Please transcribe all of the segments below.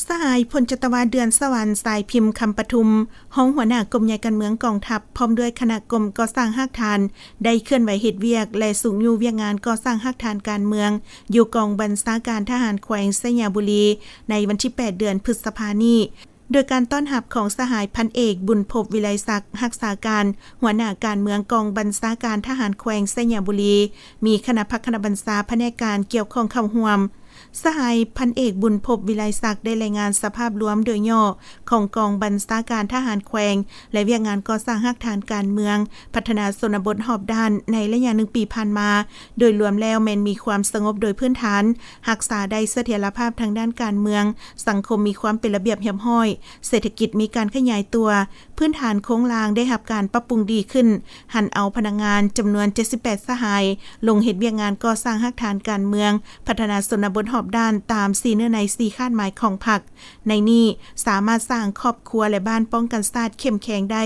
ສະຫາຍ ພົນຈັດຕະວາ ເດືອນສະຫວັນ ສາຍພິມ ຄຳປະທຸມ ຮອງຫົວໜ້າກົມໃຫຍ່ການເມືອງກອງທັບ ພ້ອມດ້ວຍຄະນະກົມກໍ່ສ້າງຮາກຖານ ໄດ້ເຄື່ອນໄຫວເຮັດວຽກ ແລະ ຊຸກຍູ້ວຽກງານກໍ່ສ້າງຮາກຖານການເມືອງ ຢູ່ກອງບັນຊາການທະຫານແຂວງໄຊຍະບູລີ ໃນວັນທີແປດ ເດືອນພຶດສະພານີ້ ໂດຍການຕ້ອນຮັບຂອງສະຫາຍ ພັນເອກ ບຸນພົບ ວິໄລສັກ ຮັກສາການຫົວໜ້າການເມືອງກອງບັນຊາການທະຫານແຂວງໄຊຍະບູລີ, ມີຄະນະພັກຄະນະບັນຊາພະແນກການກ່ຽວຂ້ອງເຂົ້າຮ່ວມ. ສະຫາຍ ພັນເອກ ບຸນພົບ ວິໄລສັກ ໄດ້ລາຍງານສະພາບລວມໂດຍຫຍໍ້ຂອງກອງບັນຊາການທະຫານແຂວງ ແລະ ວຽກງານກໍ່ສ້າງຮາກຖານການເມືອງ, ພັດທະນາຊົນນະບົດຮອບດ້ານໃນໄລຍະໜຶ່ງປີຜ່ານມາ. ໂດຍລວມແລ້ວແມ່ນມີຄວາມສະຫງົບໂດຍພື້ນຖານ, ຮັກສາໄດ້ສະຖຽນລະພາບທາງດ້ານການເມືອງ, ສັງຄົມມີຄວາມເປັນລະບຽບຮຽບຮ້ອຍ, ເສດຖະກິດມີການຂະຫຍາຍຕົວ, ພື້ນຖານໂຄງລ່າງໄດ້ຮັບການປັບປຸງດີຂຶ້ນ, ຫັນເອົາພະນັກງານຈຳນວນເຈັດສິບແປດສະຫາຍ ລົງເຮັດວຽກງານກໍ່ສ້າງຮາກຖານການເມືອງ, ພັດທະນາຊົນນະບົດຮອບດ້ານຕາມສີ່ເນື້ອໃນສີ່ຄາດໝາຍຂອງພັກ. ໃນນີ້ສາມາດສ້າງຄອບຄົວ ແລະ ບ້ານປ້ອງກັນຊາດເຂັ້ມແຂງໄດ້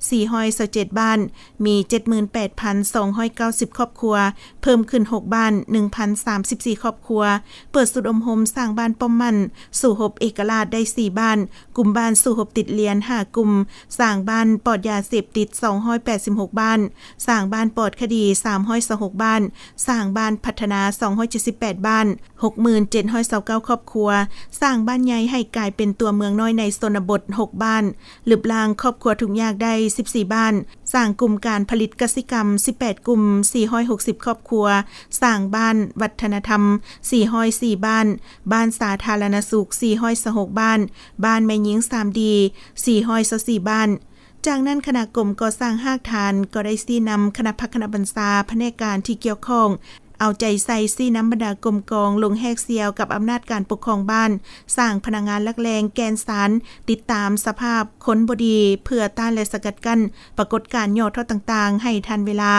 ສີ່ຮ້ອຍຊາວເຈັດບ້ານ, ມີເຈັດໝື່ນແປດພັນສອງຮ້ອຍເກົ້າສິບຄອບຄົວ, ເພີ່ມຂຶ້ນຫົກບ້ານ, ໜຶ່ງພັນສາມສິບສີ່ຄອບຄົວ. ເປີດສູນອົບຮົມສ້າງບ້ານປ້ອມໝັ້ນ ສູ້ຮົບເອກະລາດໄດ້ສີ່ບ້ານ, ກຸ່ມບ້ານສູ້ຮົບຕິດລຽນຫ້າກຸ່ມ, ສ້າງບ້ານປອດຢາເສບຕິດສອງຮ້ອຍແປດສິບຫົກບ້ານ, ສ້າງບ້ານປອດຄະດີສາມຮ້ອຍຊາວຫົກບ້ານ, ສ້າງບ້ານພັດທະນາສອງຮ້ອຍເຈັດສິບແປດບ້ານ, ຫົກໝື່ນເຈັດຮ້ອຍຊາວເກົ້າຄອບຄົວ, ສ້າງບ້ານໃຫຍ່ໃຫ້ກາຍເປັນຕົວເມືອງນ້ອຍໃນຊົນນະບົດຫົກບ້ານ, ລຶບລ້າງຄອບຄົວທຸກຍາກໄດ້ສິບສີ່ບ້ານ, ສ້າງກຸ່ມການຜະລິດກະສິກຳສິບແປດກຸ່ມ ສີ່ຮ້ອຍຫົກສິບຄອບຄົວ, ສ້າງບ້ານວັດທະນະທຳສີ່ຮ້ອຍສີ່ບ້ານ, ບ້ານສາທາລະນະສຸກສີ່ຮ້ອຍຊາວຫົກບ້ານ, ບ້ານແມ່ຍິງສາມດີສີ່ຮ້ອຍຊາວສີ່ບ້ານ. ຈາກນັ້ນຄະນະກົມກໍ່ສ້າງຮາກຖານກໍໄດ້ຊີ້ນຳຄະນະພັກຄະນະບັນຊາພະແນກການທີ່ກ່ຽວຂ້ອງ ເອົາໃຈໃສ່ຊີ້ນຳບັນດາກົມກອງລົງແຮກສ່ຽວກັບອຳນາດການປົກຄອງບ້ານ, ສ້າງພະນັກງານຫຼັກແຫຼ່ງແກ່ນສານ, ຕິດຕາມສະພາບຄົນບໍ່ດີ ເພື່ອຕ້ານ ແລະ ສະກັດກັ້ນປາກົດການຫຍໍ້ທໍ້ຕ່າງໆໃຫ້ທັນເວລາ.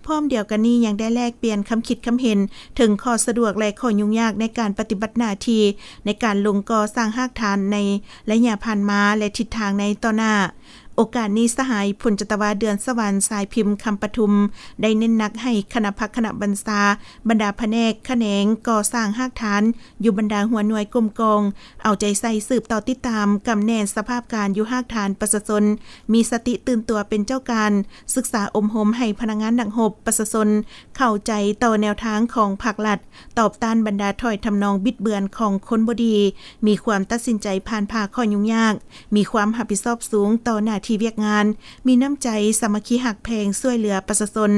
ພ້ອມດຽວກັນນີ້ຍັງໄດ້ແລກປ່ຽນຄຳຄິດຄຳເຫັນເຖິງຂໍ້ສະດວກ ແລະ ຂໍ້ຫຍຸ້ງຍາກໃນການປະຕິບັດໜ້າທີ່ໃນການລົງກໍ່ສ້າງຮາກຖານໃນໄລຍະຜ່ານມາ ແລະ ທິດທາງໃນຕໍ່ໜ້າ. ໂອກາດນີ້ ສະຫາຍ ພົນຈັດຕະວາ ເດືອນສະຫວັນ ສາຍພິມ ຄຳປະທຸມ ໄດ້ເນັ້ນໜັກໃຫ້ຄະນະພັກຄະນະບັນຊາ, ບັນດາພະແນກຂະແໜງກໍ່ສ້າງຮາກຖານ ຢູ່ບັນດາຫົວໜ່ວຍກົມກອງ ເອົາໃຈໃສ່ສືບຕໍ່ຕິດຕາມກຳແໜ້ນສະພາບການຢູ່ຮາກຖານປະຊາຊົນ, ມີສະຕິຕື່ນຕົວເປັນເຈົ້າການ, ສຶກສາອົບຮົມໃຫ້ພະນັກງານນັກຮົບປະຊາຊົນເຂົ້າໃຈຕໍ່ແນວທາງຂອງພັກລັດ, ຕອບຕ້ານບັນດາຖ້ອຍທຳນອງບິດເບືອນຂອງຄົນບໍ່ດີ, ມີຄວາມຕັດສິນໃຈຜ່ານຜ່າຂໍ້ຫຍຸ້ງຍາກ, ມີຄວາມຮັບຜິດຊອບສູງຕໍ່ໜ້າທີ່ວຽກງານ, ມີນ້ຳໃຈສາມັກຄີຮັກແພງຊ່ວຍເຫຼືອປະຊາຊົນ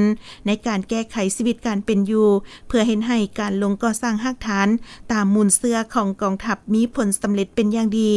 ໃນການແກ້ໄຂຊີວິດການເປັນຢູ່, ເພື່ອເຮັດໃຫ້ການລົງກໍ່ສ້າງຮາກຖານຕາມມູນເຊື້ອຂອງກອງທັບມີຜົນສຳເລັດເປັນຢ່າງດີ.